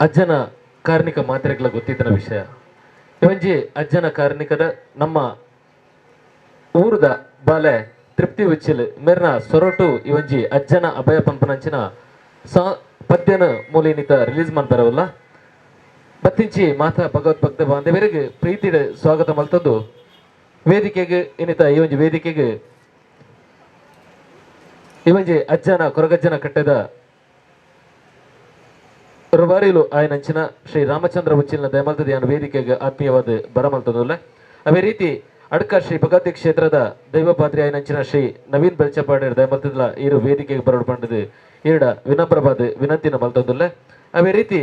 ಅಜ್ಜನ ಕಾರ್ಣಿಕ ಮಾತ್ರೆಗಳ ಗೊತ್ತಿದ್ದನ ವಿಷಯ. ಇವಂಜಿ ಅಜ್ಜನ ಕಾರ್ಣಿಕದ ನಮ್ಮ ಊರುದ ಬಾಲೆ ತೃಪ್ತಿ ಉಚ್ಚಿಲ್ ಮೇರ್ನ ಸೊರಟು ಇವಂಜಿ ಅಜ್ಜನ ಅಭಯ ಪನ್ಪನಂಚಿನ ಸಾ ಪದ್ಯನ ಮೂಲಿನಿತ ರಿಲೀಸ್ ಮಾಡ್ತಾರವಲ್ಲ. ಬತ್ತಿಂಚಿ ಮಾತಾ ಭಗವತ್ ಭಕ್ತ ಬಾಂಧವರಿಗೆ ಪ್ರೀತಿಡ್ ಸ್ವಾಗತ ಮಲ್ತಂದು ವೇದಿಕೆಗೆ ಇನ್ನಿತ ಈ ಒಂಜಿ ವೇದಿಕೆಗೆ ಈ ಒಂಜಿ ಅಜ್ಜನ ಕೊರಗಜ್ಜನ ಕಟ್ಟೆದ ರುಬಾರಿಲು ಆಯನಂಚಿನ ಶ್ರೀ ರಾಮಚಂದ್ರ ಉಚ್ಚಿಲ್ನ ದಯಮಲ್ತದ ಯಾನ್ ವೇದಿಕೆಗೆ ಆತ್ಮೀಯವಾದ ಬರಮಲ್ತದಲ್ಲ. ಅದೇ ರೀತಿ ಅಡ್ಕ ಶ್ರೀ ಭಗವತಿ ಕ್ಷೇತ್ರದ ದೈವ ಪಾತ್ರಿ ಆಯನಂಚಿನ ಶ್ರೀ ನವೀನ್ ಬೆಳ್ಚಪಾಡಿ ದಯಮಲ್ತದಲ ಈರು ವೇದಿಕೆಗೆ ಬರಡು ಪಂಡದು ಈರಡ ವಿನಮ್ರವಾದ ವಿನಂತಿನ ಮಲ್ತದಲ್ಲ. ಅದೇ ರೀತಿ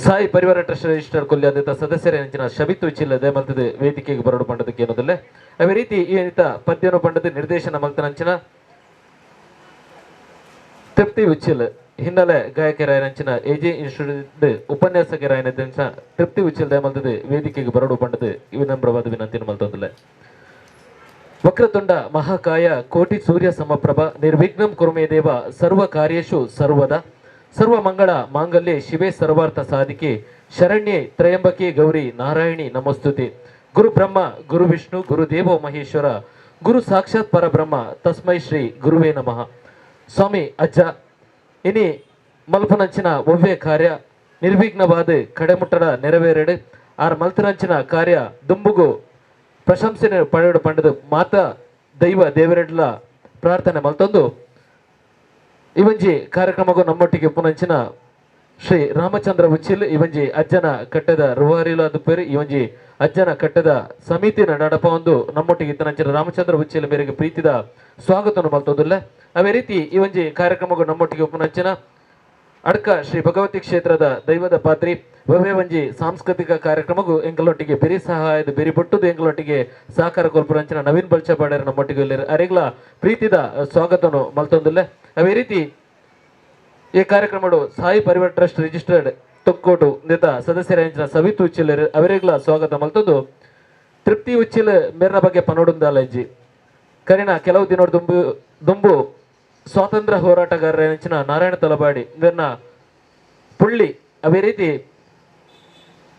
ಸಾಯಿ ಪರಿವಾರ ಟ್ರಸ್ಟ್ ರಿಜಿಸ್ಟರ್ ಕೊಲ್ಯಾದ ಸದಸ್ಯರ ಶಬಿತು ಉಚ್ಚಿಲ್ಲ ದಯಮಲ್ತದ ವೇದಿಕೆಗೆ ಬರಡು ಪಂಡದಕ್ಕೆ ಏನೋದಲ್ಲ. ಅದೇ ರೀತಿ ಈ ಪದ್ಯನು ಪಂಡದ ನಿರ್ದೇಶನ ಮಲ್ತನಂಚಿನ ತೃಪ್ತಿ ಉಚ್ಚಿಲ್ ಹಿನ್ನೆಲೆ ಗಾಯಕರಾಯನಂಚಿನ ಎಜೆ ಇನ್ಸ್ಟಿಟ್ಯೂಟ್ ಉಪನ್ಯಾಸಕರಾಯನಂಚಿನ ತೃಪ್ತಿ ಉಚ್ಚಿಲ್ ದಯಮಲ್ತದ ವೇದಿಕೆಗೆ ಬರಡು ಪಂಡದು ವಿನಮ್ರವಾದ ವಿನಂತಿನ ಮಲ್ತೊಂದಿಲ್ಲ. ವಕ್ರತುಂಡ ಮಹಾಕಾಯ ಕೋಟಿ ಸೂರ್ಯ ಸಮಪ್ರಭ ನಿರ್ವಿಘ್ನಂ ಕುರುಮೇ ದೇವ ಸರ್ವ ಕಾರ್ಯೇಷು ಸರ್ವದ ಸರ್ವ ಮಂಗಳ ಮಾಂಗಲ್ಯೆ ಶಿವೆ ಸರ್ವಾರ್ಥ ಸಾಧಿಕೆ ಶರಣ್ಯೆ ತ್ರಯಂಬಕೆ ಗೌರಿ ನಾರಾಯಣಿ ನಮಸ್ತುತಿ. ಗುರು ಬ್ರಹ್ಮ ಗುರು ವಿಷ್ಣು ಗುರು ದೇವೋ ಮಹೇಶ್ವರ ಗುರು ಸಾಕ್ಷಾತ್ ಪರಬ್ರಹ್ಮ ತಸ್ಮೈ ಶ್ರೀ ಗುರುವೇ ನಮಃ. ಸ್ವಾಮಿ ಅಜ್ಜ ಇನಿ ಮಲ್ಪನಂಚಿನ ಒವ್ವೇ ಕಾರ್ಯ ನಿರ್ವಿಘ್ನವಾದ ಕಡೆಮುಟ್ಟಡ ನೆರವೇರಡು ಆರ್ ಮಲ್ತನಂಚಿನ ಕಾರ್ಯ ದುಂಬುಗು ಪ್ರಶಂಸೆ ಪಡೆಯಡು ಪಂಡದು ಮಾತಾ ದೈವ ದೇವರೆಡ್ಲ ಪ್ರಾರ್ಥನೆ ಮಲ್ತೊಂದು ಇವಂಜಿ ಕಾರ್ಯಕ್ರಮಗೂ ನಮ್ಮೊಟ್ಟಿಗೆ ಪುನಂಚಿನ ಶ್ರೀ ರಾಮಚಂದ್ರ ಉಚ್ಚಿಲ್ ಇವಂಜಿ ಅಜ್ಜನ ಕಟ್ಟೆದ ರುವಾರಿಲು ಅದು ಪೇರು ಇವಂಜಿ ಅಜ್ಜನ ಕಟ್ಟೆದ ಸಮಿತಿನ ನಡಪ ಒಂದು ನಮ್ಮೊಟ್ಟಿಗೆ ಇತ್ತನಂಚಿನ ರಾಮಚಂದ್ರ ಉಚ್ಚಿಲ್ ಮೇರೆಗೆ ಪ್ರೀತಿದ ಸ್ವಾಗತವನ್ನು ಮಲ್ತೊಂದುಲ್ಲ. ಅದೇ ರೀತಿ ಇವಂಜಿ ಕಾರ್ಯಕ್ರಮಗೂ ನಮ್ಮೊಟ್ಟಿಗೆ ಪುನಂಚಿನ ಅಡ್ಕ ಶ್ರೀ ಭಗವತಿ ಕ್ಷೇತ್ರದ ದೈವದ ಪಾತ್ರಿ ಒಂಜಿ ಸಾಂಸ್ಕೃತಿಕ ಕಾರ್ಯಕ್ರಮಗೂ ಎಂಕಲೊಟ್ಟಿಗೆ ಬೆರಿ ಸಹಾಯದ ಬೆರಿ ಬೊಟ್ಟುದು ಎಂಕಲೊಟ್ಟಿಗೆ ಸಹಕಾರ ಕೊಲ್ಪುರಂಚಿನ ನವೀನ್ ಬಲ್ಚಪಾಡ್ಯರ ನಮ್ಮೊಟ್ಟಿಗೆ ಅರೆಗ್ಲ ಪ್ರೀತಿದ ಸ್ವಾಗತವನ್ನು ಮಲ್ತೊಂದುಲ್ಲ. ಅದೇ ರೀತಿ ಈ ಕಾರ್ಯಕ್ರಮಡು ಸಾಯಿ ಪರಿವಾರ್ ಟ್ರಸ್ಟ್ ರಿಜಿಸ್ಟರ್ಡ್ ತೊಕ್ಕೋಟು ನೇತ ಸದಸ್ಯರ ಸವಿತು ಉಚ್ಚಿಲರು ಅವರಿಗ್ಲ ಸ್ವಾಗತ ಮಲ್ತೊಂದು ತೃಪ್ತಿ ಉಚ್ಚಿಲ್ ಮೇರ್ನ ಬಗ್ಗೆ ಪನೋಡುಂದಾಲಜ್ಜಿ ಕರಿನ ಕೆಲವು ದಿನ ದುಂಬು ದುಂಬು ಸ್ವಾತಂತ್ರ್ಯ ಹೋರಾಟಗಾರರ ನೆಂಚಿನ ನಾರಾಯಣ ತಲಪಾಡಿ ಮೇರ್ನ ಪುಳ್ಳಿ ಅದೇ ರೀತಿ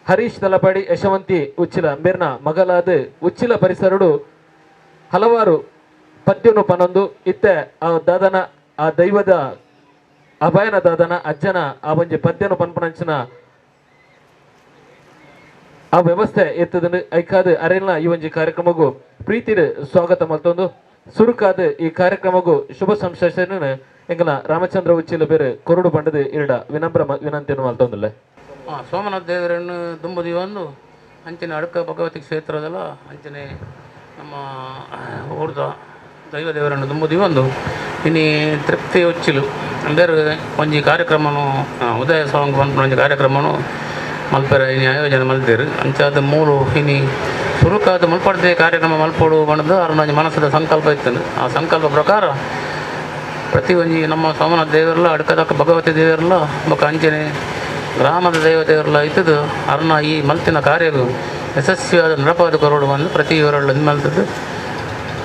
ಹರೀಶ್ ತಲಪಾಡಿ ಯಶವಂತಿ ಉಚ್ಚಿಲ ಮೇರ್ನ ಮಗಲಾದ ಉಚ್ಚಿಲ ಪರಿಸರಡು ಹಲವಾರು ಪದ್ಯನು ಪನೊಂದು ಇತ್ತೆ ಆ ದಾದನ ಆ ದೈವದ ಅಭಯನ ದಾದನ ಅಜ್ಜನ ಆ ಒಂಜಿ ಪದ್ಯನು ಪನ್ಪನಂಚಿನ ಆ ವ್ಯವಸ್ಥೆ ಎತ್ತದನ್ನು ಐಕಾದ ಅರೆಲ್ಲ ಈ ಒಂಜಿ ಕಾರ್ಯಕ್ರಮಗೂ ಪ್ರೀತಿಡ್ ಸ್ವಾಗತ ಮಲ್ತೊಂದು ಸುರುಕಾದ ಈ ಕಾರ್ಯಕ್ರಮಗೂ ಶುಭ ಸಂಶೇಷನ ಎಂಗಲ ರಾಮಚಂದ್ರ ಉಚ್ಚಿಲ ಬೇರೆ ಕೊರಡು ಬಂಡದ ಇರಡ ವಿನಮ್ರ ವಿನಂತಿಯನ್ನು ಮಲ್ತೊಂದಿಲ್ಲ. ಸೋಮನಾಥ ದೇವರನ್ನು ದುಂಬುದಿವೊಂದು ಅಂಚನೆ ಅಡ್ಕ ಭಗವತಿ ಕ್ಷೇತ್ರದಲ್ಲ ಅಂಚನೆ ನಮ್ಮ ಊರ್ದ ದೈವ ದೇವರನ್ನು ದುಂಬುದಿವೊಂದು ಇನಿ ತೃಪ್ತಿ ಉಚ್ಚಿಲು ಅಂದರೆ ಒಂಜಿ ಕಾರ್ಯಕ್ರಮನು ಉದಯ ಸಾಂಗ್ ಪನ್ಪುನ ಒಂಜಿ ಕಾರ್ಯಕ್ರಮನು ಮಲ್ಪೆರೆ ಇನಿ ಆಯೋಜನೆ ಮಲ್ತೆರ್. ಅಂಚಾದ ಮೂಲು ಇನಿ ಸುರುಕಾದ ಮುಲ್ಪಡ್ದೆ ಕಾರ್ಯಕ್ರಮ ಮಲ್ಪೊಡು ಪಂಡ್ದ್ ಅರ್ನ ಒಂಜಿ ಮನಸ್ಸುದ ಸಂಕಲ್ಪ ಇತ್ತುಂಡು. ಆ ಸಂಕಲ್ಪ ಪ್ರಕಾರ ಪ್ರತಿ ಒಂಜಿ ನಮ್ಮ ಸೋಮನಾಥ ದೇವರ್ಲ ಅಡ್ಕದಕ್ಕ ಭಗವತಿ ದೇವರ್ಲ ಬೊಕ ಅಂಚನೆ ಗ್ರಾಮದ ದೈವ ದೇವರ್ಲ ಇತ್ತದು ಅರ್ನ ಈ ಮಲ್ತಿನ ಕಾರ್ಯವು ಯಶಸ್ವಿಯಾದ ನಡಪಾದ ಕೊರಡು ಬಂದು ಪ್ರತಿ ಇವರಳ್ಳ ಮಲ್ತದ್ದು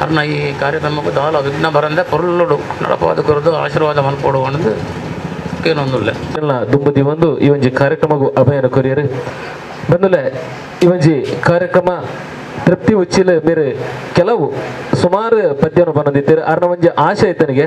ಅರ್ನ ಈ ಕಾರ್ಯಕ್ರಮಕ್ಕೂ ದಾಲ ವಿಘ್ನ ಬರಂದೆ ಪೊರ್ಲುಡು ನಡಪಾದ ಕೊರದು ಆಶೀರ್ವಾದ ಮಲ್ಪೊಡು ಪಂಡ್ದ್ ಕೇನೊಂದುಲ್ಲೆ. ಎಲ್ಲ ದುಂಬುದಿ ಒಂದು ಈ ಒಂಜಿ ಕಾರ್ಯಕ್ರಮಗೂ ಅಭಯನ ಕೊರಿಯರ್ ಬಂದುಲೆ ಈ ಒಂಜಿ ಕಾರ್ಯಕ್ರಮ ತೃಪ್ತಿ ಉಚ್ಚಿಲ ಮೇರೆ ಕೆಲವು ಸುಮಾರು ಪದ್ಯನು ಪನ್ನೊಂದಿತ್ತೆರ್. ಅರ್ನ ಒಂಜಿ ಆಶೆ ಇತ್ತನಿಗೆ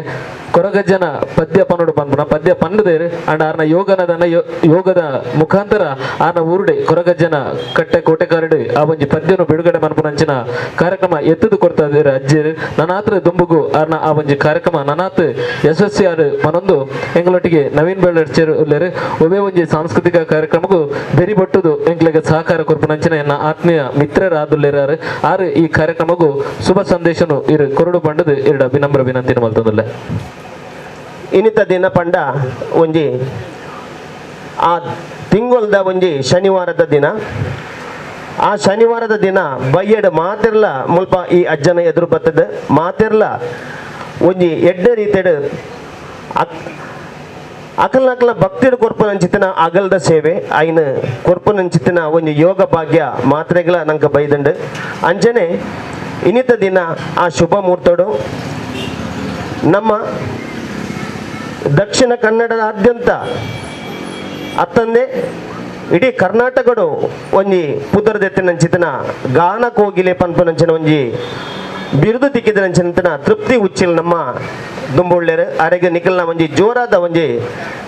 ಕೊರಗಜ್ಜನ ಪದ್ಯ ಪನ್ನೊಡು ಪನ್ಪುನ ಪದ್ಯ ಪನ್ನುದೇರು ಅಂಡ್ ಆರ್ನ ಯೋಗನದನ ಯೋಗದ ಮುಖಾಂತರ ಆರ್ನ ಊರುಡೆ ಕೊರಗಜ್ಜನ ಕಟ್ಟೆ ಕೋಟೆಕಾರಡು ಆ ಒಂಜಿ ಪದ್ಯನು ಬಿಡುಗಡೆ ಮನ್ಪುನಂಚಿನ ಕಾರ್ಯಕ್ರಮ ಎತ್ತದು ಕೊಡ್ತಾ ಇದ್ದಾರೆ ಅಜ್ಜರು. ನನಾತ್ರ ದುಂಬುಗು ಆರ್ನ ಆ ಒಂಜಿ ಕಾರ್ಯಕ್ರಮ ನನಾತ್ ಯಶಸ್ವಿ ಆರ್ ಮನೊಂದು ಎಂಗಳೊಟ್ಟಿಗೆ ನವೀನ್ ಬೆಳ್ಳರ್ಚೇರು ಉಲ್ಲೇರು. ಒಬ್ಬೇ ಒಂಜಿ ಸಾಂಸ್ಕೃತಿಕ ಕಾರ್ಯಕ್ರಮಕ್ಕೂ ಬೆರಿ ಬಟ್ಟುದು ಎಂಕ್ಲೆಗೆ ಸಹಕಾರ ಕೊರ್ಪುನಂಚಿನ ಎನ್ನ ಆತ್ಮೀಯ ಮಿತ್ರರಾದುಲ್ಲೇರಾರು ಆರು ಈ ಕಾರ್ಯಕ್ರಮಕ್ಕೂ ಶುಭ ಸಂದೇಶನು ಇರು ಕೊರಡು ಬಂಡದು ಎರಡು ವಿನಮ್ರ ವಿನಂತಿನ ಮಲ್ತೊಂದುಲ್ಲೆ. ಇನ್ನಿತ ದಿನ ಪಂಡ ಒಂಜಿ ಆ ತಿಂಗೊಲ್ದ ಒಂಜಿ ಶನಿವಾರದ ದಿನ. ಆ ಶನಿವಾರದ ದಿನ ಬಯ್ಯಡ್ ಮಾತಿರ್ಲ ಮುಲ್ಪ ಈ ಅಜ್ಜನ ಎದುರು ಬತ್ತದ ಮಾತಿರ್ಲ ಒಂಜಿ ಎಡ್ಡೆ ರೀತಿಯಡ್ ಅಕಲ್ನಕಲ್ನ ಭಕ್ತಿಡ್ ಕೊರ್ಪುನಂಚಿತ್ತಿನ ಅಗಲ್ದ ಸೇವೆ ಐನ ಕೊರ್ಪುನಂಚಿತ್ತಿನ ಒಂಜಿ ಯೋಗ ಭಾಗ್ಯ ಮಾತ್ರೆಗಳ ನಂಗೆ ಬೈದಂಡು. ಅಂಚನೆ ಇನ್ನಿತ ದಿನ ಆ ಶುಭ ಮುಹೂರ್ತಡು ನಮ್ಮ ದಕ್ಷಿಣ ಕನ್ನಡದಾದ್ಯಂತ ಅತ್ತಂದೆ ಇಡೀ ಕರ್ನಾಟಕಡು ಒಂಜಿ ಪುದರ್ದೆತ್ತಿನಂಚಿತನ ಗಾನ ಕೋಗಿಲೆ ಪನ್ಪುನಂಚಿನ ಒಂಜಿ ಬಿರುದು ತಿಕ್ಕಿದನಂಚಿನ ತೃಪ್ತಿ ಉಚ್ಚಿಲ್ ನಮ್ಮ ದುಂಬುಳ್ಳೇರು ಅರೆಗೆ ನಿಖಲ್ನ ಒಂಜಿ ಜೋರಾದ ಒಂಜಿ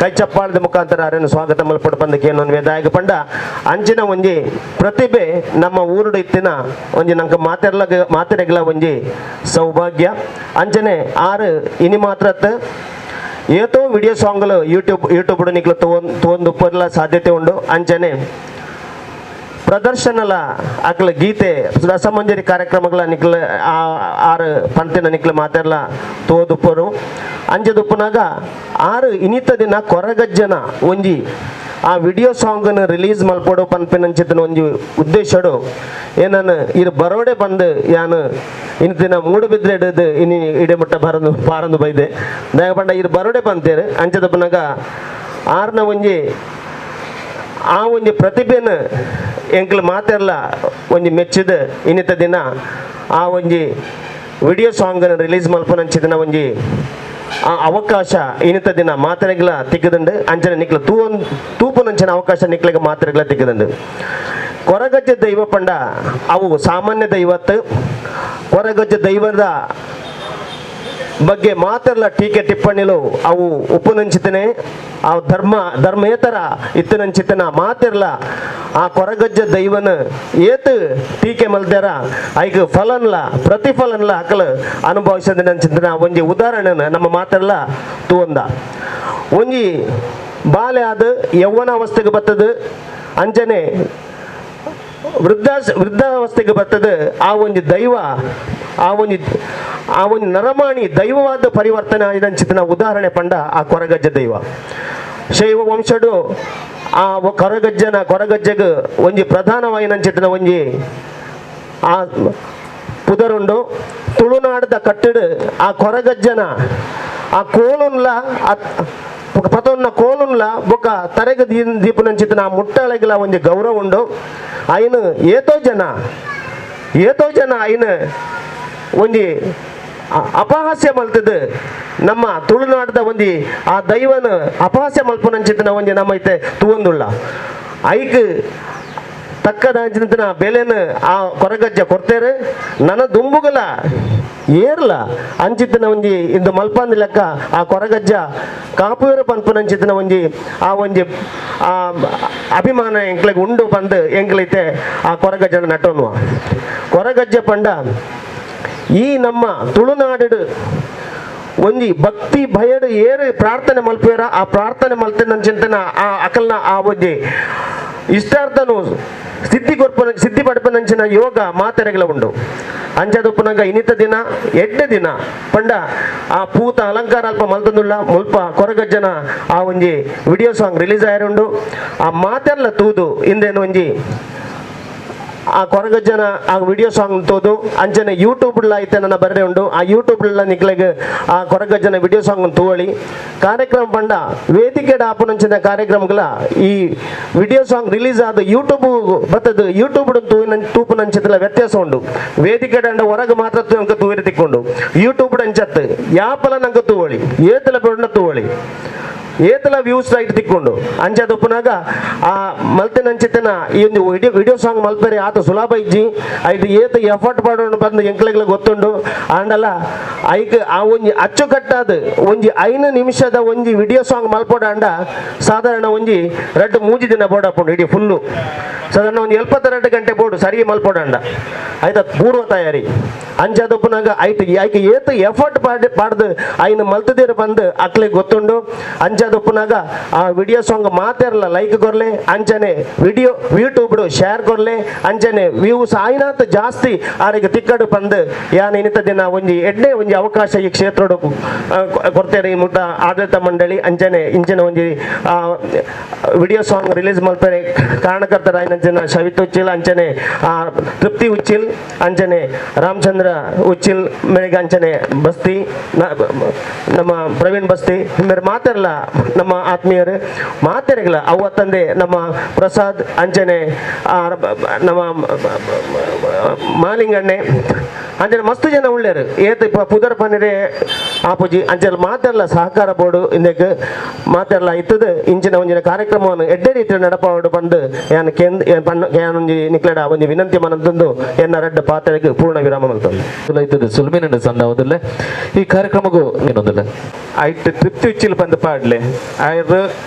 ಕೈ ಚಪ್ಪಾಳದ ಮುಖಾಂತರ ಅರೆನ ಸ್ವಾಗತ ಮಲ್ಪಡು ಪಂದಕ್ಕೆ ವೇದಾಯಕ ಪಂಡ ಅಂಚಿನ ಒಂಜಿ ಪ್ರತಿಭೆ ನಮ್ಮ ಊರುಡು ಇತ್ತಿನ ಒಂಜಿ ನಂಗೆ ಮಾತೆರ್ಲ ಮಾತೆರೆಗ್ಲ ಒಂಜಿ ಸೌಭಾಗ್ಯ. ಅಂಚನೆ ಆರು ಇನಿ ಮಾತ್ರತ್ ಏತೋ ವಿಡಿಯೋ ಸಾಂಗ್ಲು ಯೂಟ್ಯೂಬ್ ಯೂಟ್ಯೂಬ್ ನಿಕ್ಲು ತೋಂದು ಪರ್ಲ ಸಾಧ್ಯತೆ ಉಂಡು. ಅಂಚನೆ ಪ್ರದರ್ಶನಲ ಅಕ್ಲ ಗೀತೆ ರಸಮಂಜರಿ ಕಾರ್ಯಕ್ರಮಗಳ ನಿಕ್ಲ ಆರು ಪಂತಿನ ನಿಕ್ಲ ಮಾತೆರ್ಲ ತೋದುಪ್ಪರು. ಅಂಚದುಪ್ಪನಾಗ ಆರು ಇನಿತ ದಿನ ಕೊರಗಜ್ಜನ ಒಂಜಿ ಆ ವಿಡಿಯೋ ಸಾಂಗನ್ನು ರಿಲೀಸ್ ಮಲ್ಪೊಡು ಪನ್ಪಿನಂಚಿತನ ಒಂಜಿ ಉದ್ದೇಶಡು ಏನನ್ನು ಇರು ಬರೋಡೆ ಬಂದು ಯಾನು ಇನ್ನು ದಿನ ಮೂಡುಬಿದ್ರೆ ಹಿಡಿದು ಇನಿ ಇಡೆ ಮುಟ್ಟ ಬರಂದು ಪಾರಂದು ಬೈದೆ ದಾಯ ಪಂಡ ಇರು ಬರೋಡೆ ಬಂತೇರು. ಅಂಚದಪ್ಪನಾಗ ಆರ್ನ ಒಂಜಿ ಆ ಒಂಜಿ ಪ್ರತಿಭೆನ ಎಂಕ್ಲು ಮಾತೆರ್ಲ ಒಂಜಿ ಮೆಚ್ಚಿದ ಇನ್ನಿತ ದಿನ ಆ ಒಂಜಿ ವಿಡಿಯೋ ಸಾಂಗನ್ನು ರಿಲೀಸ್ ಮಲ್ಪನಂಚಿದಿನ ಒಂಜಿ ಆ ಅವಕಾಶ ಇನ್ನಿತ ದಿನ ಮಾತೆರೆಗ್ಲ ತಿಕ್ಕದಂಡು. ಅಂಚನೆ ನಿಕ್ಲ ತೂಪುನಂಚಿನ ಅವಕಾಶ ನಿಕ್ಲೆಗ್ ಮಾತೆರೆಗ್ಲ ತಿಕ್ಕದಂಡು. ಕೊರಗಜ್ಜ ದೈವ ಪಂಡ ಅವು ಸಾಮಾನ್ಯ ದೈವತ್ತು. ಕೊರಗಜ್ಜ ದೈವದ ಬಗ್ಗೆ ಮಾತೆರ್ಲ ಟೀಕೆ ಟಿಪ್ಪಣಿಲು ಅವು ಉಪ್ಪುನಂಚಿತನೆ ಆ ಧರ್ಮ ಧರ್ಮೇತರ ಇತ್ತನಂಚಿತನ ಮಾತೆರ್ಲ ಆ ಕೊರಗಜ್ಜ ದೈವನ ಏತು ಟೀಕೆ ಮಲ್ದೇರ ಐಕ್ ಫಲನ್ಲ ಪ್ರತಿಫಲನ್ಲ ಅಕಲ ಅನುಭವಿಸದಿನಂಚಿತನ ಒಂಜಿ ಉದಾಹರಣೆ ನಮ್ಮ ಮಾತೆರ್ಲ ತೂವಂದ. ಒಂಜಿ ಬಾಲೆ ಆದ ಯೌವನಾವಸ್ಥೆಗೆ ಬರ್ತದೆ, ಅಂಚನೆ ವೃದ್ಧಾವಸ್ಥೆಗೆ ಬರ್ತದೆ. ಆ ಒಂಜಿ ದೈವ ಆ ಒಂಜಿ ಆ ಒಂಜಿ ನರಮಾಣಿ ದೈವವಾದ ಪರಿವರ್ತನೆ ಆಯ್ದಂಚಿತನ ಉದಾಹರಣೆ ಪಂಡ ಆ ಕೊರಗಜ್ಜ ದೈವ. ಶೈವ ವಂಶಡು ಆ ಕೊರಗಜ್ಜನ ಕೊರಗಜ್ಜಗ ಒಂಜಿ ಪ್ರಧಾನವಾಯಿನಂಚಿತನ ಒಂಜಿ ಆ ಪುದರುಂಡು. ತುಳುನಾಡದ ಕಟ್ಟಡು ಆ ಕೊರಗಜ್ಜನ ಆ ಕೋಲುನ್ಲ ಪತೊನ್ನ ಕೋಲುನ್ಲ ಬೊಕ್ಕ ತರೆಗ ದೀಪನಂಚಿತನ ಆ ಮುಟ್ಟಾಳೆಗಳ ಒಂಜಿ ಗೌರವ ಉಂಡು. ಐನು ಏತೋ ಜನ ಏತೋ ಜನ ಐನು ಒಂಜಿ ಅಪಹಾಸ್ಯ ಮಲ್ತದ ನಮ್ಮ ತುಳುನಾಡದ ಒಂಜಿ ಆ ದೈವನ ಅಪಹಾಸ್ಯ ಮಲ್ಪುನಂಚಿತನ ಒಂಜಿ ನಮ್ಮ ಐತೆ ತೂವೊಂದುಳ್ಳ. ಐಕ್ ತಕ್ಕದ ಬೆಲೆನ ಆ ಕೊರಗಜ್ಜ ಕೊಡ್ತೇರೆ ನನ್ನ ದುಂಬುಗಲ ಏರ್ಲ ಅಂಚಿತನ ಒಂಜಿ ಇಂದು ಮಲ್ಪಂದಿ ಲೆಕ್ಕ ಆ ಕೊರಗಜ್ಜ ಕಾಪುವೇರ ಪನ್ಪುನಂಚಿತನ ಒಂಜಿ ಆ ಒಂಜಿ ಆ ಅಭಿಮಾನ ಎಂಕ್ಲೆಗ್ ಉಂಡು ಪಂದ್ ಎಂಕ್ಲೈತೆ ಆ ಕೊರಗಜ್ಜನ ನಟೋನುವ. ಕೊರಗಜ್ಜ ಪಂಡ ಈ ನಮ್ಮ ತುಳುನಾಡು ಒಂಜಿ ಭಕ್ತಿ ಭಯಡು ಏರು ಪ್ರಾರ್ಥನೆ ಮಲ್ಪುವೇರ ಆ ಪ್ರಾರ್ಥನೆ ಮಲ್ತಿನಂಚಿಂತನ ಆ ಅಕಲ್ನ ಆ ಒಂಜಿ ಇಷ್ಟಾರ್ಥನು ಸಿದ್ಧಿ ಕೊರ್ಪನ ಸಿದ್ಧಿ ಪಡ್ಪನಂಚಿನ ಯೋಗ ಮಾತೆರೆಗಳ ಉಂಡು. ಅಂಚದುಪ್ಪನಗ ಇನ್ನಿತ ದಿನ ಎಡ್ಡೆ ದಿನ ಪಂಡ ಆ ಪೂತ ಅಲಂಕಾರ ಅಲ್ಪ ಮಲ್ತಂದುಳ್ಳ ಮುಲ್ಪ ಕೊರಗಜ್ಜನ ಆ ಒಂಜಿ video song release ಆಯರುಂಡು. ಆ ಮಾತೆರ್ಲ ತೂದು ಇಂದೇನು ಒಂಜಿ ಆ ಕೊರಗಜ್ಜನ ಆ ವಿಡಿಯೋ ಸಾಂಗ್ ತೋದು ಅಂಚನೆ ಯೂಟ್ಯೂಬ್ಲ ಐತೆ ನನ್ನ ಬರ್ರೆ ಉಂಡು. ಆ ಯೂಟ್ಯೂಬ್ಲ ನಿಕ್ಲೆಗ್ ಆ ಕೊರಗಜ್ಜನ ವಿಡಿಯೋ ಸಾಂಗ್ ತೂವಳಿ ಕಾರ್ಯಕ್ರಮ ಪಂಡ ವೇದಿಕೆ ಆಪುನಂಚಿನ ಕಾರ್ಯಕ್ರಮಗಳ ಈ video song release ಆದ ಯೂಟ್ಯೂಬ್ ಬತ್ತದ ಯೂಟ್ಯೂಬ್ ತೂಪುನಂಚಿತಲ ವ್ಯತ್ಯಾಸ ಉಂಡು. ವೇದಿಕೆ ದಂಡ ಹೊರಗೆ ಮಾತ್ರ ಅಂಕ ತೂವಿರ ತಿಕ್ಕೊಂಡು ಯೂಟ್ಯೂಬ್ ಅಂಚತ್ತು ಯಾಪಲ ನಂಗೆ ತೂವಳಿ ಏತಲ ಬೆಂಡ ತೂವಳಿ ಏತಲ ವ್ಯೂಸ್ ರೈಟ್ ತಿಕ್ಕೊಂಡು ಅಂಚದ ಉಪ್ಪುನಾಗ ಆ ಮಲ್ತಿನಂಚಿತನ ಈ ಒಂದು video video song ಮಲ್ಪೆರೆ ಆತ ಸುಲಭ ಇಜ್ಜಿ ಐದು ಏತ ಎಫರ್ಟ್ ಪಾಡೋಣ ಬಂದು ಎಂಕ್ಲೆಗ್ಲ ಗೊತ್ತುಂಡು. ಆಂಡಲ ಐಕ್ ಆ ಒಂಜಿ ಅಚ್ಚುಕಟ್ಟಾದ ಒಂಜಿ 5 ನಿಮಿಷದ ಒಂಜಿ ವಿಡಿಯೋ ಸಾಂಗ್ ಮಲ್ಪೋಡಾಂಡ ಸಾಧಾರಣ ಒಂಜಿ 2-3 ದಿನ ಬೋಡಾಪುಂಡು ಇಡೀ ಫುಲ್ಲು ಸಾಧಾರಣ ಒಂದು 72 ಗಂಟೆ ಬೋರ್ಡು ಸರಿ ಮಲ್ಪೋಡಾಂಡ ಆಯ್ತ ಪೂರ್ವ ತಯಾರಿ ಅಂಚದೊಪ್ಪನಾಗ ಐಟ್ ಐಕ್ ಏತ ಎಫರ್ಟ್ ಪಾಡ್ ಪಾಡ್ದು ಐನ ಮಲ್ತದಿರ ಬಂದು ಅಕ್ಲೆಗ್ ಗೊತ್ತುಂಡು. ಅಂಚದೊಪ್ಪನಾಗ ಆ ವಿಡಿಯೋ ಸಾಂಗ್ ಮಾತೆರ್ಲ ಲೈಕ್ ಕೊರ್ಲೆ ಅಂಚನೆ video YouTube share ಕೊರ್ಲೆ ಅಂಚನೆ ವ್ಯೂಸ್ ಆಯ್ನಾತ್ ಜಾಸ್ತಿ ಆರಿಗೆ ತಿಕ್ಕಡು ಬಂದು ಯಾನ್ ಇನ್ನಿತ ದಿನ ಒಂಜಿ ಎಡ್ಡೆ ಒಂಜಿ ಅವಕಾಶ ಈ ಕ್ಷೇತ್ರಡು ಕೊಡ್ತೇನೆ ಈ ಮುಟ್ಟ ಆಡಳಿತ ಮಂಡಳಿ ಅಂಚನೆ ಇಂಚನೆ ಒಂಜಿ video song release ಮಲ್ಪೆರೆ ಕಾರಣಕರ್ತರಾಯಿನಂಚಿನ ಶವಿತ್ ಉಚ್ಚಿಲ್ ಅಂಚನೆ ತೃಪ್ತಿ ಉಚ್ಚಿಲ್ ಅಂಚನೆ ರಾಮಚಂದ್ರ ಉಚ್ಚಿಲ್ ಮೇರೆಗೆ ಅಂಚನೆ ಬಸ್ತಿ ನಮ್ಮ ಪ್ರವೀಣ್ ಬಸ್ತಿ ಮೇರೆ ಮಾತೆರ್ಲ ನಮ್ಮ ಆತ್ಮೀಯರು ಮಾತೆರೆಗಳ ಅವ್ವ ತಂದೆ ನಮ್ಮ ಪ್ರಸಾದ್ ಅಂಚನೆ ನಮ್ಮ ಮಾಲಿಂಗಣ್ಣೆ ಅಂಚನೆ ಮಸ್ತ್ ಜನ ಉಳ್ಳೇರು ಏತ್ ಪುದರ್ ಪನಿರೆ ಆಪುಜಿ ಅಂಚನೆ ಮಾತೆರ್ಲ ಸಹಕಾರ ಬೋರ್ಡು ಇಂದೆಕ್ ಮಾತೆರ್ಲ ಇತ್ತದ ಇಂಚಿನ ಒಂಜಿನ ಕಾರ್ಯಕ್ರಮವನ್ನು ಎಡ್ಡೆ ರೀತಿಯ ನಡಪಾವಡು ಪಂದು ಯಾನ್ ಕೇಂದ್ರ ಪಣ್ಣು ಯಾನ್ ಒಂಜಿ ನಿಕ್ಲೆಡ ಒಂಜಿ ವಿನಂತಿ ಮನಂತಂದು ಎನ್ನ ರಡ್ಡ ಪಾತ್ರೆಗೆ ಪೂರ್ಣ ವಿರಾಮ ಮಲ್ತಂದು ಇತ್ತದ ಸುಲ್ಮಿನ ಸಂದಾವದಿಲ್ಲ ಈ ಕಾರ್ಯಕ್ರಮಗೂ ಏನೊಂದಿಲ್ಲ. ಐಟ್ ತೃಪ್ತಿ ಉಚ್ಚಿಲ್ ಪಂದ್ ಪಾಡ್ಲೆ ಆಯ್ರ್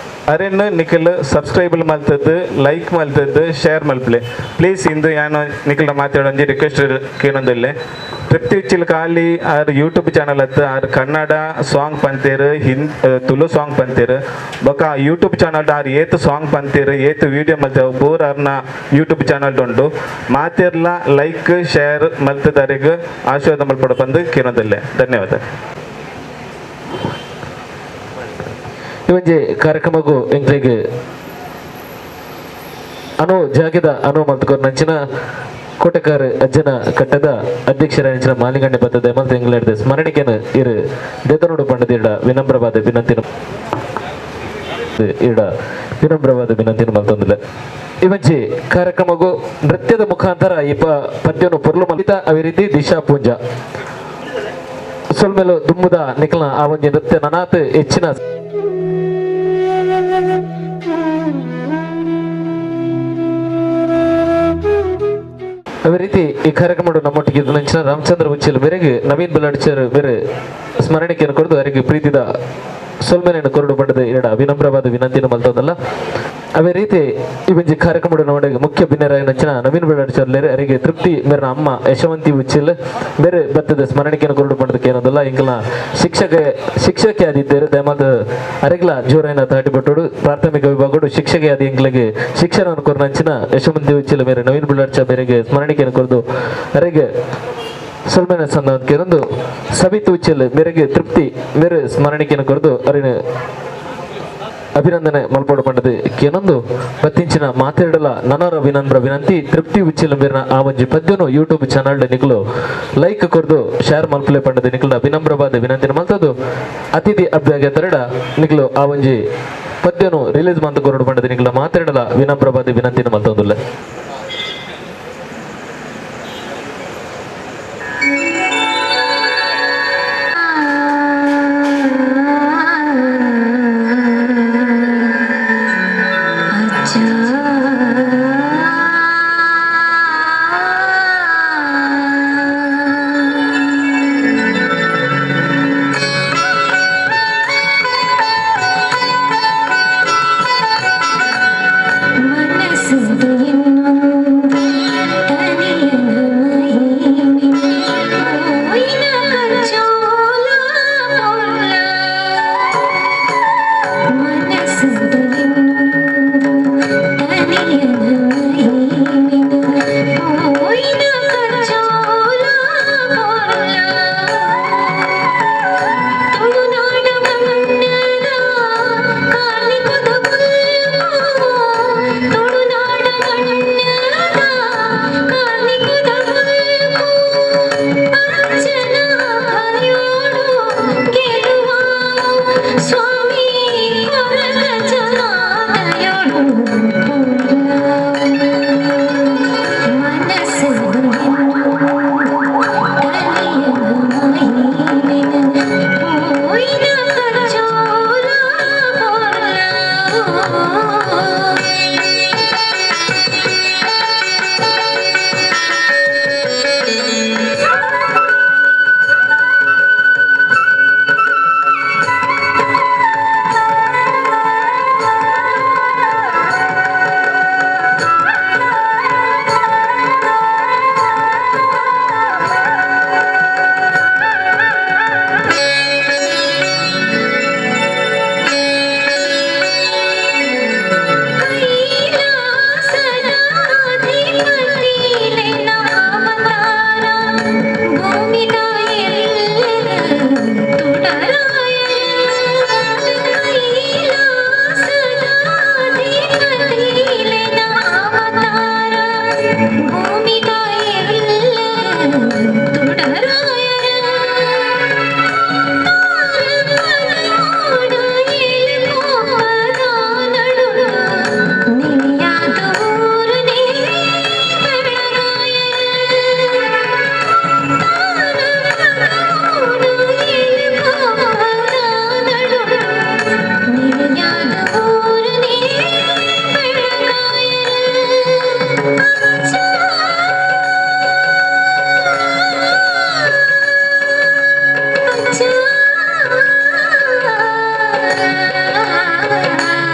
ಅರೆನ್ ನಿಖಲ್ ಸಬ್ಸ್ಕ್ರೈಬ್ ಮಲ್ತದ್ದು, ಲೈಕ್ ಮಲ್ತದ್ದು, ಶೇರ್ ಮಲ್ಪ್ಲೆ ಪ್ಲೀಸ್. ಇಂದು ಯಾನು ನಿಖಲ್ ಮಾತಾಡೋ ಒಂಜಿ ರಿಕ್ವೆಸ್ಟ್ ಕೇನೊಂದಿಲ್ಲೆ. ತೃಪ್ತಿ ಉಚ್ಚಿಲ್ ಖಾಲಿ ಆರ್ ಯೂಟ್ಯೂಬ್ ಚಾನಲ್ ಅತ್ತ, ಆರ್ ಕನ್ನಡ ಸಾಂಗ್ ಪಂತೇರು, ತುಳು ಸಾಂಗ್ ಪಂತೇರು. ಬೊಕ ಯೂಟ್ಯೂಬ್ ಚಾನಲ್ ಆರ್ ಏತ್ ಸಾಂಗ್ ಪಂತೇರು, ಏತ್ ವೀಡಿಯೋ ಮಲ್ತೇವೆ ಪೂರ ಆರ್ನ ಯೂಟ್ಯೂಬ್ ಚಾನಲ್ ಉಂಡು. ಮಾತೆರ್ಲ ಲೈಕ್ ಶೇರ್ ಮಲ್ತದಾರಿಗೆ ಆಶೀರ್ವಾದ ಮಲ್ಪಡ ಬಂದು ಕೇನೊಂದಿಲ್ಲೆ. ಧನ್ಯವಾದ. ಈ ಒಂಜಿ ಕಾರ್ಯಕ್ರಮಗೂ ಎಂಕ್ಲೆಗ್ ಅನು ಜಾಗೆದ ಅನು ಮಲ್ತುಕೊರ್ ನಂಚಿನ ಕೋಟೆಕಾರ್ ಅಜ್ಜನ ಕಟ್ಟದ ಅಧ್ಯಕ್ಷರ ಅಂಚಿನ ಮಾಲಿಗಣ್ಣೆ ಬತ್ತದ ಮಲ್ತ ಎಂಗ್ಲೆಡ್ದು ಸ್ಮರಣಿಕೆನು ಇರು ದೇತನೋಡು ಪಂಡದಿಡ ವಿನಮ್ರವಾದ ವಿನಂತಿನ ಇಡ ವಿನಮ್ರವಾದ ವಿನಂತಿನ ಮಲ್ತೊಂದಿಲ್ಲ. ಈ ಒಂಜಿ ಕಾರ್ಯಕ್ರಮಗೂ ನೃತ್ಯದ ಮುಖಾಂತರ ಈ ಪದ್ಯನು ಪೊರ್ಲು ಮಲಿತ ಅದೇ ರೀತಿ ದಿಶಾ ಪೂಂಜಾ ಸೊಲ್ಮೆಲು. ದುಮ್ಮುದ ನಿಖಲ್ನ ಆ ಒಂಜಿ ನೃತ್ಯ ನನಾತ್ ಹೆಚ್ಚಿನ ಅದೇ ರೀತಿ ಈ ಕಾರ್ಯಕ್ರಮ ನಮ್ಮೊಟ್ಟಿಗೆ ಇದ್ದ ರಾಮಚಂದ್ರ ಉಚ್ಚಿಲ್ ಮೇರೆಗೆ, ನವೀನ್ ಬಲಡ್ಚರ್ ಬೇರೆ ಸ್ಮರಣಿಕೆಯನ್ನು ಕೊಡದು ಅವರಿಗೆ ಪ್ರೀತಿದ ಸೊಲ್ಮೆನೆಯನ್ನು ಕೊರಡು ಪಡೆದ ಎರಡ ವಿನಮ್ರವಾದ ವಿನಂತಿಯನ್ನು ಮಲ್ತದಲ್ಲ. ಅದೇ ರೀತಿ ಈ ಒಂಜಿ ಕಾರ್ಯಕ್ರಮ ನಮ್ಮೊಟ್ಟಿಗೆ ಮುಖ್ಯ ಬಿನ್ನೆರಾಯಿನಂಚಿನ ನವೀನ್ ಬೆಳಡ್ಚರ್ ಅವರಿಗೆ, ತೃಪ್ತಿ ಮೇರಿನ ಅಮ್ಮ ಯಶವಂತಿ ಉಚ್ಚಿಲ್ ಬೇರೆ ಬತ್ತದ ಸ್ಮರಣಿಕೆಯನ್ನು ಕೊರಡು ಪಡೆದಕ್ಕೆ ಏನದಲ್ಲ. ಇಂಕಲ ಶಿಕ್ಷಕ ಶಿಕ್ಷಕಿ ಆದಿದ್ದರು ದಯಮಾದ ಅರೆಗ್ಲ ಜೋರೈನ ತಾಟಿಪಟ್ಟೋಡು. ಪ್ರಾಥಮಿಕ ವಿಭಾಗಡು ಶಿಕ್ಷಕಿ ಆದಿ ಎಂಕ್ಲೆಗೆ ಶಿಕ್ಷಣವನ್ನು ಕೊರನಂಚಿನ ಯಶವಂತಿ ಉಚ್ಚಿಲ್ ಮೇರೆ, ನವೀನ್ ಬುಳ್ಳಾಡ್ಚ ಮೇರೆಗೆ ಸ್ಮರಣಿಕೆಯನ್ನು ಕೊರದು ಅರೆಗೆ ಸೊಲ್ಮೆನ ಸಂದ. ಸಬಿತ್ ಉಚ್ಚಿಲ್ ಮೇರೆಗೆ, ತೃಪ್ತಿ ಮೇರೆ ಸ್ಮರಣಿಕೆಯನ್ನು ಕೊರದು ಅರಿನ ಅಭಿನಂದನೆ ಮಲ್ಪೋಡು ಪಂಡದು ಕೇನೊಂದು ಬತ್ತಿಂಚಿನ ಮಾತಾಡಲ ನನರ ವಿನಮ್ರ ವಿನಂತಿ. ತೃಪ್ತಿ ಉಚ್ಚಿಲ ಮೇರಿನ ಆ ಒಂಜಿ ಪದ್ಯನು ಯೂಟ್ಯೂಬ್ ಚಾನಲ್ ನಿಕ್ಲು ಲೈಕ್ ಕೊರ್ದು ಶೇರ್ ಮಲ್ಪಲೆ ಪಂಡದು ನಿಕ್ಲು ವಿನಮ್ರವಾದ ವಿನಂತಿನ ಮಲ್ತದು. ಅತಿಥಿ ಅಭ್ಯಾಗತರಡ ನಿಕ್ಲು ಆ ಒಂಜಿ ಪದ್ಯನು ರಿಲೀಸ್ ಮಂತ್ ಕೊರಡು ಪಂಡದು ನಿಕ್ಲ ಮಾತಾಡಲ ವಿನಮ್ರವಾದ ವಿನಂತಿನ ಮಲ್ತೊಂದುಲ್ಲ. ಮನಸ್ಸುದು ಇನ್ನೊಂದು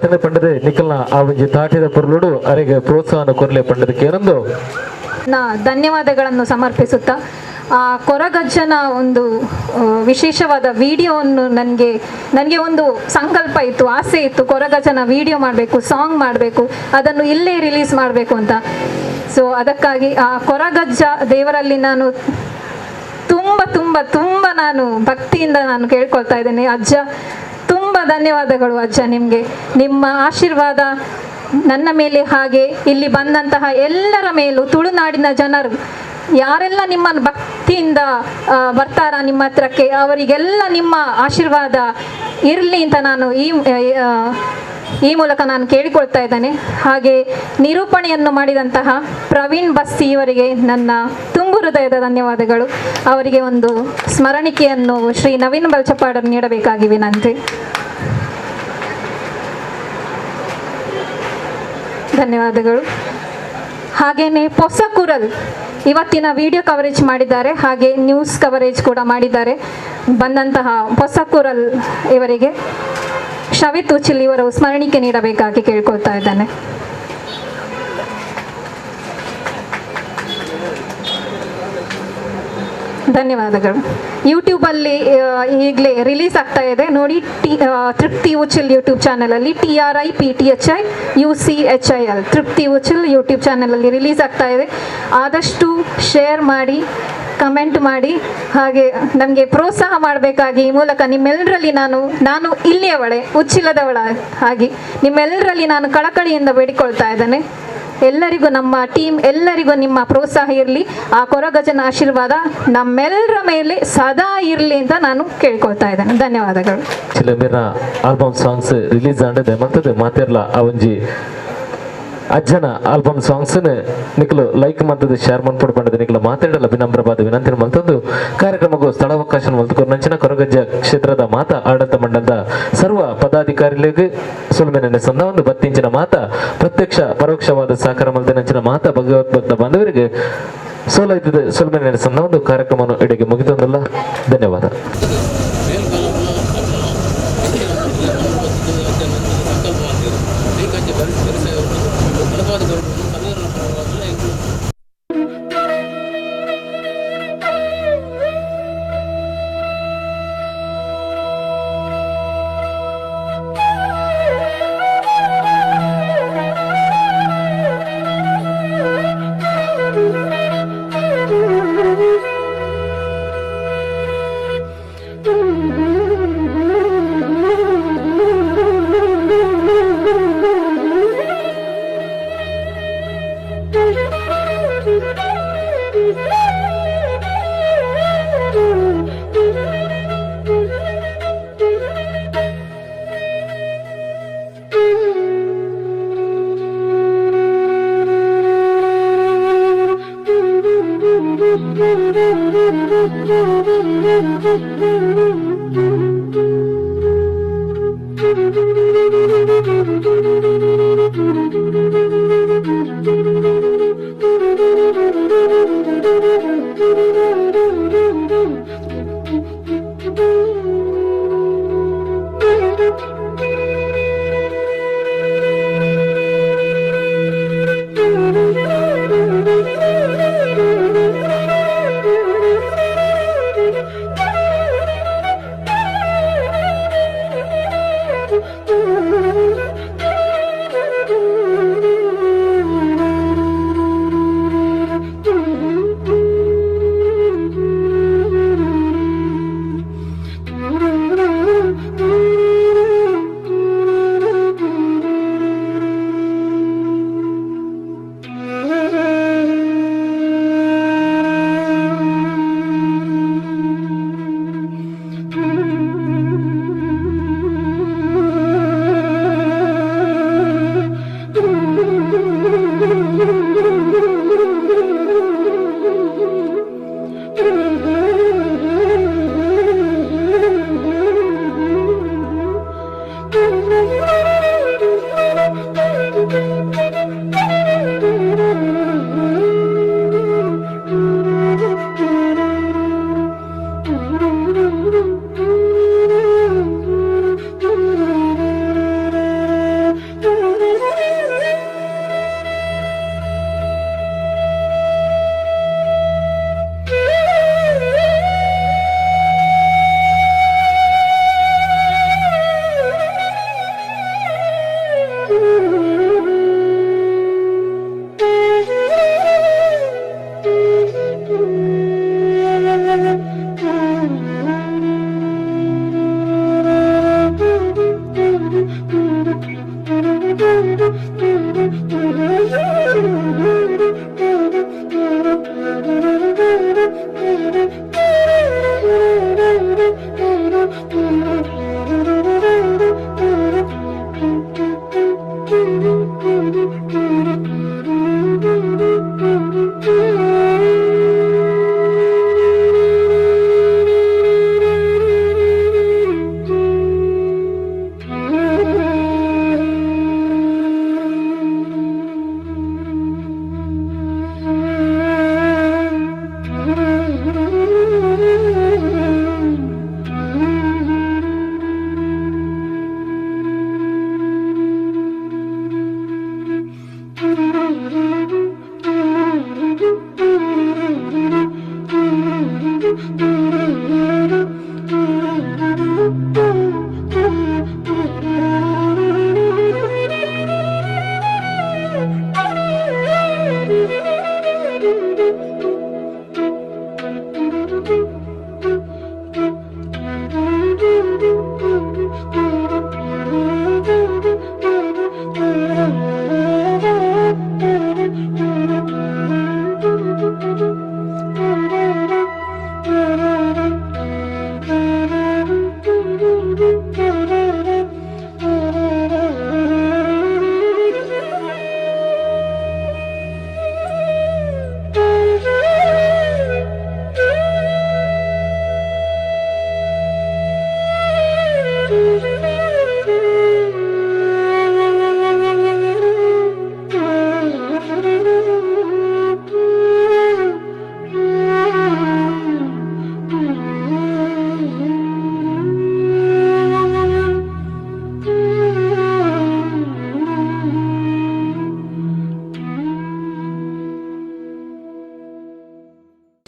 ಆತನೆ ಪಂಡದೆ ನಿಖಲ್ನ ಆ ಒಂಜಿ ತಾಟಿದ ಪೊರ್ಲುಡು ಅರೆಗೆ ಪ್ರೋತ್ಸಾಹನ ಕೊರ್ಲೆ ಪಂಡದ ಕೇನೊಂದು ಧನ್ಯವಾದಗಳನ್ನು ಸಮರ್ಪಿಸುತ್ತಾ, ಆ ಕೊರಗಜ್ಜನ ಒಂದು ವಿಶೇಷವಾದ ವಿಡಿಯೋವನ್ನು ನನಗೆ ನನಗೆ ಒಂದು ಸಂಕಲ್ಪ ಇತ್ತು, ಆಸೆ ಇತ್ತು, ಕೊರಗಜ್ಜನ ವಿಡಿಯೋ ಮಾಡಬೇಕು, ಸಾಂಗ್ ಮಾಡಬೇಕು, ಅದನ್ನು ಇಲ್ಲೇ ರಿಲೀಸ್ ಮಾಡಬೇಕು ಅಂತ. ಸೊ ಅದಕ್ಕಾಗಿ ಆ ಕೊರಗಜ್ಜ ದೇವರಲ್ಲಿ ನಾನು ತುಂಬ ತುಂಬ ತುಂಬ ನಾನು ಭಕ್ತಿಯಿಂದ ನಾನು ಕೇಳ್ಕೊಳ್ತಾ ಇದ್ದೇನೆ. ಅಜ್ಜ, ತುಂಬ ಧನ್ಯವಾದಗಳು ಅಜ್ಜ ನಿಮಗೆ. ನಿಮ್ಮ ಆಶೀರ್ವಾದ ನನ್ನ ಮೇಲೆ ಹಾಗೆ ಇಲ್ಲಿ ಬಂದಂತಹ ಎಲ್ಲರ ಮೇಲೂ, ತುಳುನಾಡಿನ ಜನರು ಯಾರೆಲ್ಲ ನಿಮ್ಮನ್ನು ಭಕ್ತಿಯಿಂದ ಬರ್ತಾರ ನಿಮ್ಮ ಹತ್ರಕ್ಕೆ, ಅವರಿಗೆಲ್ಲ ನಿಮ್ಮ ಆಶೀರ್ವಾದ ಇರಲಿ ಅಂತ ನಾನು ಈ ಈ ಮೂಲಕ ನಾನು ಕೇಳಿಕೊಳ್ತಾ ಇದ್ದೇನೆ. ಹಾಗೆ ನಿರೂಪಣೆಯನ್ನು ಮಾಡಿದಂತಹ ಪ್ರವೀಣ್ ಬಸ್ಸಿ ಇವರಿಗೆ ನನ್ನ ತುಂಬು ಹೃದಯದ ಧನ್ಯವಾದಗಳು. ಅವರಿಗೆ ಒಂದು ಸ್ಮರಣಿಕೆಯನ್ನು ಶ್ರೀ ನವೀನ್ ಬಲ್ಚಪಾಡರ್ ನೀಡಬೇಕಾಗಿ ವಿನಂತಿ. ಧನ್ಯವಾದಗಳು. ಹಾಗೆಯೇ ಪೊಸಕುರಲ್ ಇವತ್ತಿನ ವಿಡಿಯೋ ಕವರೇಜ್ ಮಾಡಿದ್ದಾರೆ, ಹಾಗೆ ನ್ಯೂಸ್ ಕವರೇಜ್ ಕೂಡ ಮಾಡಿದ್ದಾರೆ. ಬಂದಂತಹ ಪೊಸಕುರಲ್ ಇವರಿಗೆ ಶವಿತ್ ಉಚಿಲ್ ಇವರು ಸ್ಮರಣಿಕೆ ನೀಡಬೇಕಾಗಿ ಕೇಳ್ಕೊಳ್ತಾ ಇದ್ದಾನೆ. ಧನ್ಯವಾದಗಳು. ಯೂಟ್ಯೂಬಲ್ಲಿ ಈಗಲೇ ರಿಲೀಸ್ ಆಗ್ತಾ ಇದೆ ನೋಡಿ. ತೃಪ್ತಿ ಉಚಿಲ್ ಯೂಟ್ಯೂಬ್ ಚಾನಲಲ್ಲಿ, TRIPTHI UCHIL, Trupti Uchil YouTube ಚಾನಲಲ್ಲಿ ರಿಲೀಸ್ ಆಗ್ತಾ ಇದೆ. ಆದಷ್ಟು ಶೇರ್ ಮಾಡಿ, ಕಮೆಂಟ್ ಮಾಡಿ, ಹಾಗೆ ನಮಗೆ ಪ್ರೋತ್ಸಾಹ ಮಾಡಬೇಕಾಗಿ ಈ ಮೂಲಕ ನಿಮ್ಮೆಲ್ಲರಲ್ಲಿ ನಾನು ನಾನು ಇಲ್ಲಿಯವಳೆ, ಉಚ್ಚಿಲದವಳ ಹಾಗೆ ನಿಮ್ಮೆಲ್ಲರಲ್ಲಿ ನಾನು ಕಳಕಳಿಯಿಂದ ಬೇಡಿಕೊಳ್ತಾ ಇದ್ದೇನೆ. ಎಲ್ಲರಿಗೂ, ನಮ್ಮ ಟೀಮ್ ಎಲ್ಲರಿಗೂ ನಿಮ್ಮ ಪ್ರೋತ್ಸಾಹ ಇರಲಿ. ಆ ಕೊರಗಜನ ಆಶೀರ್ವಾದ ನಮ್ಮೆಲ್ಲರ ಮೇಲೆ ಸದಾ ಇರಲಿ ಅಂತ ನಾನು ಕೇಳ್ಕೊಳ್ತಾ ಇದ್ದೇನೆ. ಧನ್ಯವಾದಗಳು. ಚಿಲಂಬಿನ ಆಲ್ಬಮ್ ಸಾಂಗ್ಸ್ ರಿಲೀಸ್ ಆಂಡದೆ ಮಂತದ ಮಾತಿರ್ಲ ಆ ಒಂಜಿ ಅಜ್ಜನ ಆಲ್ಬಮ್ ಸಾಂಗ್ಸ್ ನಿಕ್ಲು ಲೈಕ್ ಮಂತದ ಶೇರ್ ಮನ್ಪುಡು ಪಂಡದ ನಿಕ್ಲು ಮಾತಾಡಲ ವಿನಮ್ರವಾದ ವಿನಂತಿ ಮಲ್ತಂದು ಕಾರ್ಯಕ್ರಮಕ್ಕೂ ಸ್ಥಳಾವಕಾಶ ಮಲ್ತುಕೊರ್ನಂಚಿನ ಕೊರಗಜ್ಜ ಕ್ಷೇತ್ರದ ಮಾತಾ ಆಡಳಿತ ಮಂಡಲದ ಸರ್ವ ಪದಾಧಿಕಾರಿಗಳಿಗೆ ಸುಲ್ಮೆನೆ ಸಂದ ಒಂದು ಬತ್ತಿಂಚಿನ ಮಾತಾ ಪ್ರತ್ಯಕ್ಷ ಪರೋಕ್ಷವಾದ ಸಹಕಾರ ಮಲ್ತಿನಂಚಿನ ಮಾತಾ ಭಗವತ್ ಭಕ್ತ ಬಾಂಧವರಿಗೆ ಸೋಲೈತದ ಸುಲ್ಮೆನೆ ಸಂದ ಒಂದು ಕಾರ್ಯಕ್ರಮವನ್ನು ಇಡೆಗೆ ಮುಗಿತಂದಲ್ಲ. ಧನ್ಯವಾದ.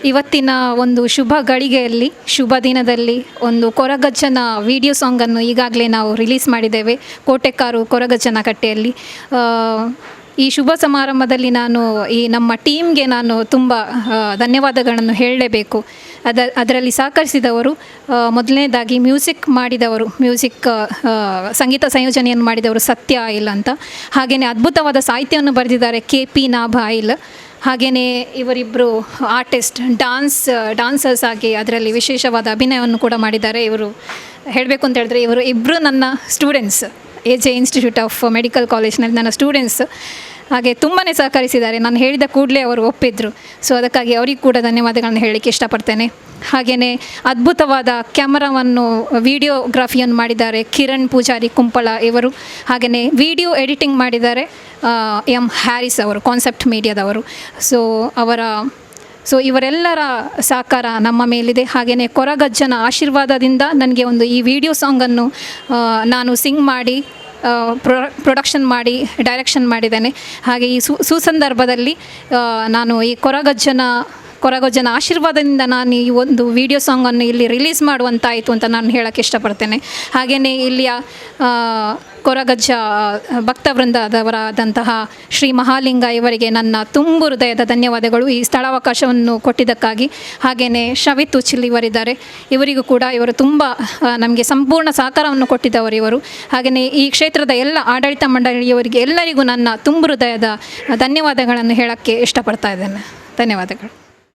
ಇವತ್ತಿನ ಒಂದು ಶುಭ ಗಳಿಗೆಯಲ್ಲಿ, ಶುಭ ದಿನದಲ್ಲಿ ಒಂದು ಕೊರಗಜ್ಜನ ವಿಡಿಯೋ ಸಾಂಗನ್ನು ಈಗಾಗಲೇ ನಾವು ರಿಲೀಸ್ ಮಾಡಿದ್ದೇವೆ ಕೋಟೆಕಾರು ಕೊರಗಜ್ಜನ ಕಟ್ಟೆಯಲ್ಲಿ. ಈ ಶುಭ ಸಮಾರಂಭದಲ್ಲಿ ನಾನು ಈ ನಮ್ಮ ಟೀಮ್ಗೆ ನಾನು ತುಂಬ ಧನ್ಯವಾದಗಳನ್ನು ಹೇಳಲೇಬೇಕು. ಅದರಲ್ಲಿ ಸಹಕರಿಸಿದವರು ಮೊದಲನೇದಾಗಿ ಮ್ಯೂಸಿಕ್ ಮಾಡಿದವರು, ಮ್ಯೂಸಿಕ್ ಸಂಗೀತ ಸಂಯೋಜನೆಯನ್ನು ಮಾಡಿದವರು ಸತ್ಯ ಆಯಿಲ್ ಅಂತ. ಹಾಗೆಯೇ ಅದ್ಭುತವಾದ ಸಾಹಿತ್ಯವನ್ನು ಬರೆದಿದ್ದಾರೆ ಕೆ ಪಿ ನಾಭ ಆಯಿಲ್. ಹಾಗೆಯೇ ಇವರಿಬ್ಬರು ಆರ್ಟಿಸ್ಟ್, ಡಾನ್ಸರ್ಸ್ ಆಗಿ ಅದರಲ್ಲಿ ವಿಶೇಷವಾದ ಅಭಿನಯವನ್ನು ಕೂಡ ಮಾಡಿದ್ದಾರೆ. ಇವರು ಹೇಳಬೇಕು ಅಂತ ಹೇಳಿದ್ರೆ ಇವರು ಇಬ್ಬರು ನನ್ನ students, A J institute of medical ಕಾಲೇಜ್ನಲ್ಲಿ ನನ್ನ ಸ್ಟೂಡೆಂಟ್ಸ್. ಹಾಗೆ ತುಂಬಾ ಸಹಕರಿಸಿದ್ದಾರೆ. ನಾನು ಹೇಳಿದ ಕೂಡಲೇ ಅವರು ಒಪ್ಪಿದ್ರು. ಸೊ ಅದಕ್ಕಾಗಿ ಅವರಿಗೂ ಕೂಡ ಧನ್ಯವಾದಗಳನ್ನು ಹೇಳಲಿಕ್ಕೆ ಇಷ್ಟಪಡ್ತೇನೆ. ಹಾಗೆಯೇ ಅದ್ಭುತವಾದ ಕ್ಯಾಮರಾವನ್ನು, ವಿಡಿಯೋಗ್ರಫಿಯನ್ನು ಮಾಡಿದ್ದಾರೆ ಕಿರಣ್ ಪೂಜಾರಿ ಕುಂಪಳ ಇವರು. ಹಾಗೆಯೇ ವಿಡಿಯೋ ಎಡಿಟಿಂಗ್ ಮಾಡಿದ್ದಾರೆ ಎಂ ಹ್ಯಾರಿಸ್ ಅವರು, ಕಾನ್ಸೆಪ್ಟ್ ಮೀಡಿಯಾದವರು. ಸೊ ಇವರೆಲ್ಲರ ಸಹಕಾರ ನಮ್ಮ ಮೇಲಿದೆ. ಹಾಗೆಯೇ ಕೊರಗಜ್ಜನ ಆಶೀರ್ವಾದದಿಂದ ನನಗೆ ಒಂದು ಈ ವಿಡಿಯೋ ಸಾಂಗನ್ನು ನಾನು ಸಿಂಗ್ ಮಾಡಿ, ಪ್ರೊಡಕ್ಷನ್ ಮಾಡಿ, ಡೈರೆಕ್ಷನ್ ಮಾಡಿದ್ದೇನೆ. ಹಾಗೆ ಈ ಸುಸಂದರ್ಭದಲ್ಲಿ ನಾನು ಈ ಕೊರಗಜ್ಜನ ಆಶೀರ್ವಾದದಿಂದ ನಾನು ಈ ಒಂದು ವಿಡಿಯೋ ಸಾಂಗನ್ನು ಇಲ್ಲಿ ರಿಲೀಸ್ ಮಾಡುವಂತಾಯಿತು ಅಂತ ನಾನು ಹೇಳೋಕ್ಕೆ ಇಷ್ಟಪಡ್ತೇನೆ. ಹಾಗೆಯೇ ಇಲ್ಲಿಯ ಕೊರಗಜ್ಜ ಭಕ್ತವೃಂದದವರಾದಂತಹ ಶ್ರೀ ಮಹಾಲಿಂಗ ಇವರಿಗೆ ನನ್ನ ತುಂಬು ಹೃದಯದ ಧನ್ಯವಾದಗಳು ಈ ಸ್ಥಳಾವಕಾಶವನ್ನು ಕೊಟ್ಟಿದ್ದಕ್ಕಾಗಿ. ಹಾಗೆಯೇ ಶವಿತ್ ಉಚ್ಚಿಲ್ ಇವರಿದ್ದಾರೆ, ಇವರಿಗೂ ಕೂಡ ಇವರು ತುಂಬ ನಮಗೆ ಸಂಪೂರ್ಣ ಸಹಕಾರವನ್ನು ಕೊಟ್ಟಿದ್ದವರು ಇವರು. ಹಾಗೆಯೇ ಈ ಕ್ಷೇತ್ರದ ಎಲ್ಲ ಆಡಳಿತ ಮಂಡಳಿಯವರಿಗೆ ಎಲ್ಲರಿಗೂ ನನ್ನ ತುಂಬು ಹೃದಯದ ಧನ್ಯವಾದಗಳನ್ನು ಹೇಳೋಕ್ಕೆ ಇಷ್ಟಪಡ್ತಾ ಇದ್ದೇನೆ. ಧನ್ಯವಾದಗಳು.